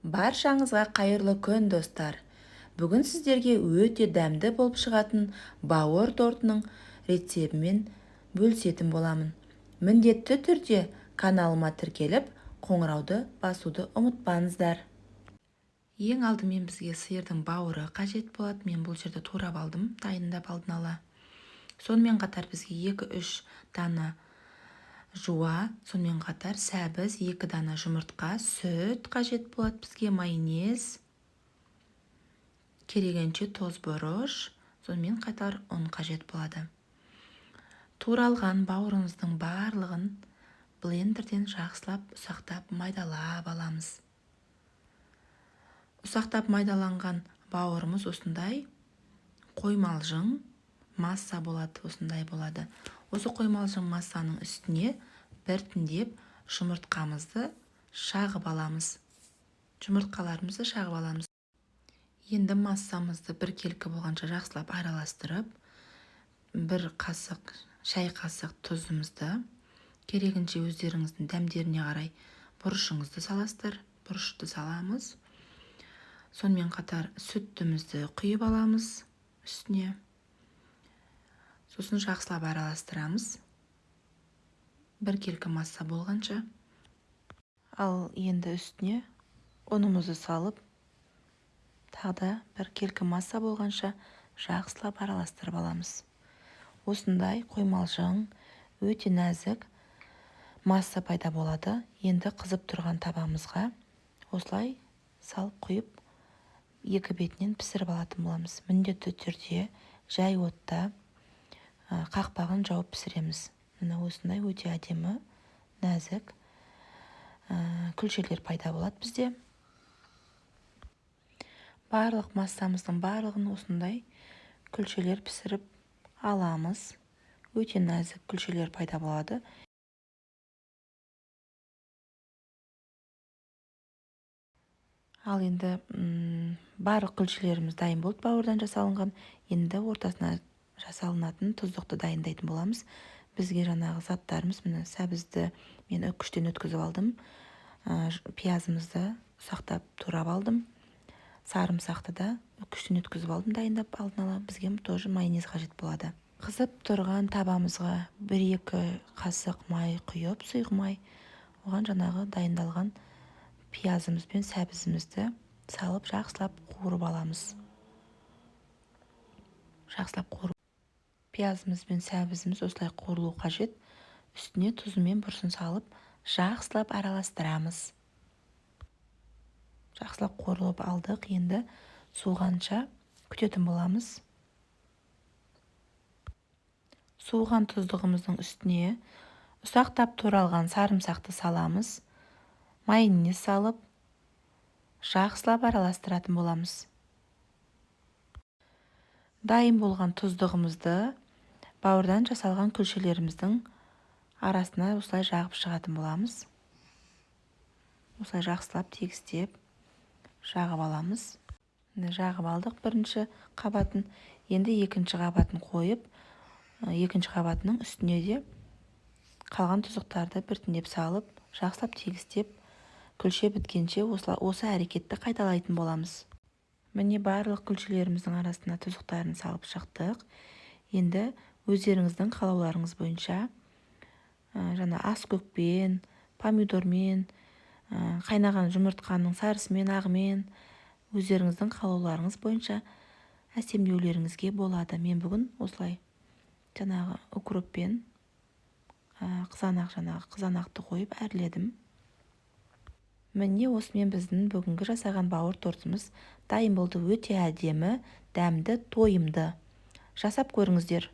Баршаңызға қайырлы күн, достар! Бүгін сіздерге өте дәмді болып шығатын бауыр тортының рецебімен бөлісетін боламын. Міндетті түрде каналыма тіркеліп, қоңырауды басуды ұмытпаңыздар. Ең алдымен бізге сиырдың бауыры қажет болады. Мен бұл жерде турап алдым, дайындап алдын ала. Сонымен қатар бізге 2-3 дана жуа, сонымен қатар сәбіз, 2 дана жұмыртқа, сүт қажет болады бізге, майонез, керегінше тұз, бұрыш, сонымен қатар ұн қажет болады. Туралған бауырымыздың барлығын блендерден жақсылап ұсақтап майдалап аламыз. Ұсақтап майдаланған бауырымыз осындай қоймалжың масса болады, осындай болады. Осы қоймалжың массаның үстіне біртіндеп жұмыртқамызды шағып аламыз. Жұмыртқаларымызды шағып аламыз. Енді массамызды біркелкі болғанша жақсылап араластырып, бір қасық, шай қасық тұзымызды, керегінше өздеріңіздің дәмдеріне қарай бұрышыңызды саласыздар, бұрышты саламыз. Сонымен қатар сүтімізді құйып аламыз үстіне. Сосын жақсылап араластырамыз. Біркелкі масса болғанша. Ал енді үстіне ұнымызды салып, тағы да біркелкі масса болғанша жақсылап араластырып аламыз. Осындай қоймалжың, өте нәзік масса пайда болады. Енді қызып тұрған табамызға осылай салып құйып, екі бетінен пісіріп алатын боламыз. Міндетті түрде жай отта қақпағын жауып пісіреміз. Міне осындай өте әдемі, нәзік күлшелер пайда болады бізде. Барлық массамыздың барлығын осындай күлшелер пісіріп аламыз. Өте нәзік күлшелер пайда болады. Ал енді барлық күлшелеріміз дайын болды, бауырдан жасалынған. Енді ортасына жасалынатын тұздықты дайындайтын боламыз. Бізге жаңағы заттарымыз, міне сәбізді мен үккіштен өткізіп алдым. Пиязымызды ұсақтап турап алдым. Сарымсақты да үккіштен өткізіп алдым, дайындап алдын ала. Бізге тоже майонез қажет болады. Қызып тұрған табамызға 1-2 қасық май құйып, сұйық май, оған жаңағы дайындалған пиязымыз бен сәбізімізді салып жақсылап қуырып аламыз. Жақсылап қуырып. Пиязымыз бен сәбізіміз осылай қуырылу қажет. Үстіне тұзы мен бұрышын салып, жақсылап араластырамыз. Жақсылап қуырылып алдық. Енді суығанша күтетін боламыз. Суыған тұздығымыздың үстіне ұсақтап туралған сарымсақты саламыз. Майонез салып, жақсылап араластыратын боламыз. Дайын болған тұздығымызды бауырдан жасалған күлшелеріміздің арасына осылай жағып шығатын боламыз. Осылай жақсылап тегістеп жағып аламыз. Міне жағып алдық бірінші қабатын. Енді екінші қабатын қойып, екінші қабатының үстіне де қалған тұздықтарды біртіндеп салып, жақсылап тегістеп, күлше біткенше осы әрекетті қайталайтын боламыз. Міне барлық күлшелеріміздің арасына тұздықтарын салып шықтық. Енді өздеріңіздің қалауларыңыз бойынша, жаңа аскөкпен, помидормен, қайнаған жұмыртқаның сарысымен, ағымен өздеріңіздің қалауларыңыз бойынша әсемдеулеріңізге болады. Мен бүгін осылай жаңағы укроппен, қызанақ, жаңағы қызанақты қойып әрледім. Міне осымен біздің бүгінгі жасаған бауыр тортымыз дайын болды. Өте әдемі, дәмді, тойымды. Жасап көріңіздер.